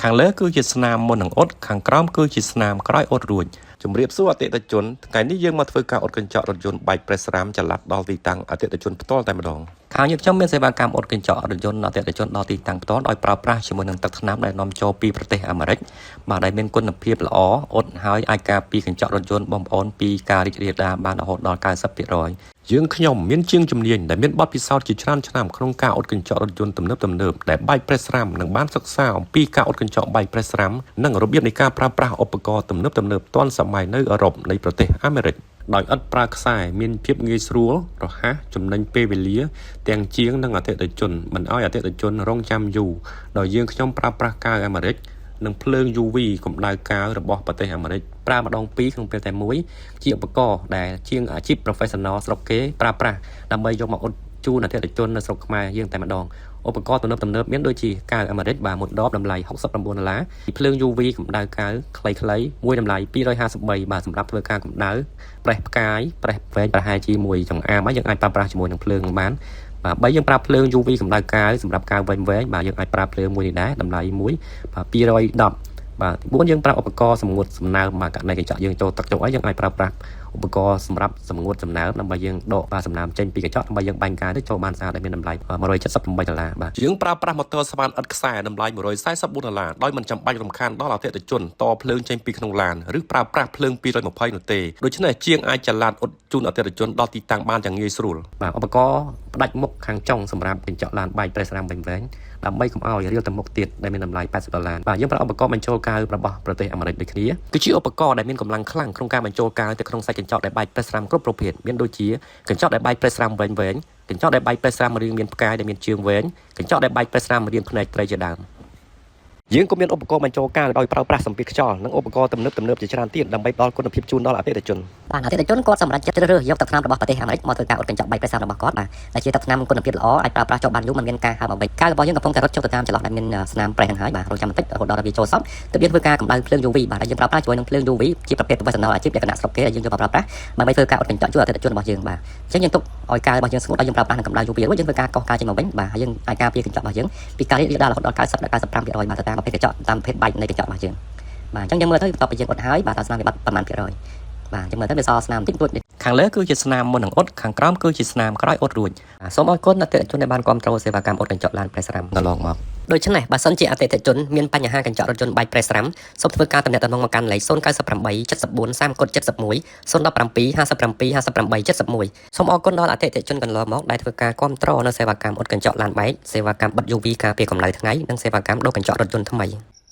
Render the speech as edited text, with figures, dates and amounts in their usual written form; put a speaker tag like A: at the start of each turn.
A: ខាងលើគឺជាស្នាមមុននឹងអ៊ុតខាងក្រោមគឺជាស្នាមក្រោយអ៊ុតរួចជំរាបសួរអតិថិជនថ្ងៃនេះយើងមកធ្វើការអ៊ុតកញ្ចក់រថយន្តបែកប្រេះស្រាមចល័តដល់ទីតាំងអតិថិជនផ្ទាល់តែម្ដងខាងយើងខ្ញុំមានសេវាកម្មអ៊ុតកញ្ចក់រថយន្តអតិថិជនដល់ទីតាំងផ្ទាល់ដោយប្រើប្រាស់ជាមួយនឹងទឹកថ្នាំដែលនាំចូលពីប្រទេសអាមេរិកបាទដែលមានគុណភាពល្អអ៊ុតហើយអាចការពារកញ្ចក់រថយន្តបងប្អូនពីការរីករាលដាលបានរហូតដល់90%យើងខ្ញុំមានជាងជំនាញដែលមានបទពិសោធន៍ជាច្រើនឆ្នាំក្នុងការអ៊ុតកញ្ចក់រថយន្តទំនើបៗដែលបែកប្រេះស្រាមនិងបានសិក្សាអំពីការអ៊ុតកញ្ចក់បែកប្រេះស្រាមនិងរបៀបនៃការប្រើប្រាស់ឧបករណ៍ទំនើបៗទាន់សម័យនៅអឺរ៉ុបនៃប្រទេសអាមេរិកដោយឥតប្រើខ្សែមានភាពងាយស្រួលរហ័សចំណេញពេលវេលាទាំងជាងនិងអតិថិជនមិនឲ្យអតិថិជនរងចាំយូរដោយយើងខ្ញុំប្រើប្រាស់កាវអាមេរិកនិងភ្លើង UV កម្ដៅកាវរបស់ប្រទេសអាមេរិកប្រើម្ដងពីរក្នុងពេលតែមួយជាឧបករណ៍ដែលជាងអាជីព professional ស្រុកគេប្រើប្រាស់ដើម្បីយកមកអ៊ុតជូនអតិថិជននៅស្រុកខ្មែរយើងតែម្ដងឧបករណ៍ទំនើបទំនើបមានដូចជាកាវអាមេរិកបាទមួយដបតម្លៃ69ដុល្លារភ្លើង UV កម្ដៅកាវខ្លីៗមួយតម្លៃ253បាទសម្រាប់ធ្វើការកម្ដៅប្រេះផ្កាយប្រេះវែងប្រហែលជាមួយចង្អាមហើយយើងអាចប្រើប្រាស់ជាមួយនឹងភ្លើងនឹងបានបាទបីយើងប្រើភ្លើង UV កម្ដៅកាវសម្រាប់កាវវែងវែងបាទយើងអាចប្រើភ្លើងមួយនេះដែរតម្លៃមួយបាទ210បាទទី4យើងប្រើឧបករណ៍សម្ងួតសំណើមបាទករណីកញ្ចក់យើងចូលទឹកចូលអីយើងអាចប្រើប្រាស់ឧបករណ៍សម្រាប់សម្ងួតសំណើមដើម្បីយើងដកបាទសំណើមចេញពីកញ្ចក់ដើម្បីយើងបាញ់កាយទៅចូលបានស្អាតដែលមានតម្លៃ178ដុល្លារបាទយើងប្រើប្រាស់ម៉ូទ័រស្វានឥតខ្សែតម្លៃ144ដុល្លារដោយមិនចាំបាច់រំខានដល់អតិថិជនតភ្លើងចេញពីក្នុងឡានឬប្រើប្រាស់ភ្លើង220នោះទេដូច្នេះជាងអាចចល័តអ៊ុតជូនអតិថិជនដល់ទីតាំងបានយ៉ាងងាយស្រួលបាទឧបករណ៍ផ្ដាច់មុខខាងចុងសម្រាប់កញ្ចក់ឡានបែកប្រេះស្រាមវែងៗដើម្បីកុំឲ្យរៀលទៅមុខទៀតដែលមានតម្លៃ80ដុល្លារបាទយើងប្រើឧបករណ៍បញ្ចូលកាវរបស់ប្រទេសអាមេរិកដូចគ្នាគឺជាឧបករណ៍ដែលមានកម្លាំងខ្លាំងក្នុងការបញ្ចូលកាវទៅក្នុងសាច់កញ្ចក់ដែលបែកប្រេះស្រាមគ្រប់ប្រភេទមានដូចជាកញ្ចក់ដែលបែកប្រេះស្រាមវែងវែងកញ្ចក់ដែលបែកប្រេះស្រាមរាងមានផ្កាយដែលមានជើងវែងកញ្ចក់ដែលបែកប្រេះស្រាមរាងភ្នែកត្រីជាដើមយើងក៏មានឧបករណ៍បញ្ចូលកាវដោយប្រើប្រាស់សម្ពាធខ្យល់និងឧបករណ៍ទំនើបទំនើបជាច្រើនទៀតដើម្បីផ្ដល់គុណភាពជូនដល់អតិថិជន
B: បាទអតិថិជនគាត់សម្រេចចិត្តជ្រើសរើសយកទឹកថ្នាំរបស់ប្រទេសអាមេរិកមកធ្វើការអ៊ុតកញ្ចក់បែកប្រេះស្រាមរបស់គាត់បាទដែលជាទឹកថ្នាំគុណភាពល្អអាចប្រើប្រាស់ជាប់បានយូរមិនមានការហើមអ្វីកាវរបស់យើងកំពុងតែរត់ចុះទៅតាមចន្លោះដែលមានស្នាមប្រេះហ្នឹងហើយបាទរងចាំបន្តិចរហូតដល់វាចូលសពទើបយើងធ្វើការកម្ដៅភ្លើង UV បាទដែលយើងប្រើប្រាស់ជាមួយនឹងភ្លើង UV ជាប្រភេទ professional អាជីពលក្ខណៈស្រុកគេដែលយើងយកមកប្រើប្រាស់ដើម្បីធ្វើការអ៊ុតកញ្ចក់ជួយអតិថិជនរបស់យើងបាទអញ្ចឹងយើងទុកឲ្យកាវរបស់យើងស្ងួតហើយយើងប្រើប្រាស់នឹងកម្ដៅ UV រួចយើងធ្វើការកោសកាវចេញមកវិញបាទហើយយើងអាចការពារកញ្ចក់របស់យើងពីការរីករាលដាលរហូតដល់90ដល់95%បាទទៅតាមប្រភេទកញ្ចក់តាមប្រភេទបែកនៃកញ្ចក់របស់យើងបាទអញ្ចឹងយើងមើលទៅបន្ទាប់ពីយើងអ៊ុតហើយបាទតើស្នាមវាបាត់ប្រមាណភាគរយបាទអញ្ចឹងមើលទៅវាសល់ស្នាមបន្តិចបន្តួច
A: ខាងលើគឺជាស្នាមមុននឹងអ៊ុតខាងក្រោមគឺជាស្នាមក្រោយអ៊ុតរួចសូមអរគុណអតិថិជនដែលបានគាំទ្រសេវាកម្មអ៊ុតកញ្ចក់ឡានប្រេះស្រាមកន្លងមក
B: ដូច្នេះបើសិនជាអតិថិជនមានបញ្ហាកញ្ចក់រថយន្តបែកប្រេះស្រាំសូមធ្វើការទំនាក់ទំនងមកកាន់លេខ098 74 30 71 017 57 58 71សូមអរគុណដល់អតិថិជនកន្លងមកដែលធ្វើការគាំទ្រនៅសេវាកម្មអ៊ុតកញ្ចក់ឡានបែកសេវាកម្មបិទ UV ការពារកម្ដៅថ្ងៃនិងសេវាកម្មដូរកញ្ចក់រថយន្តថ្មី។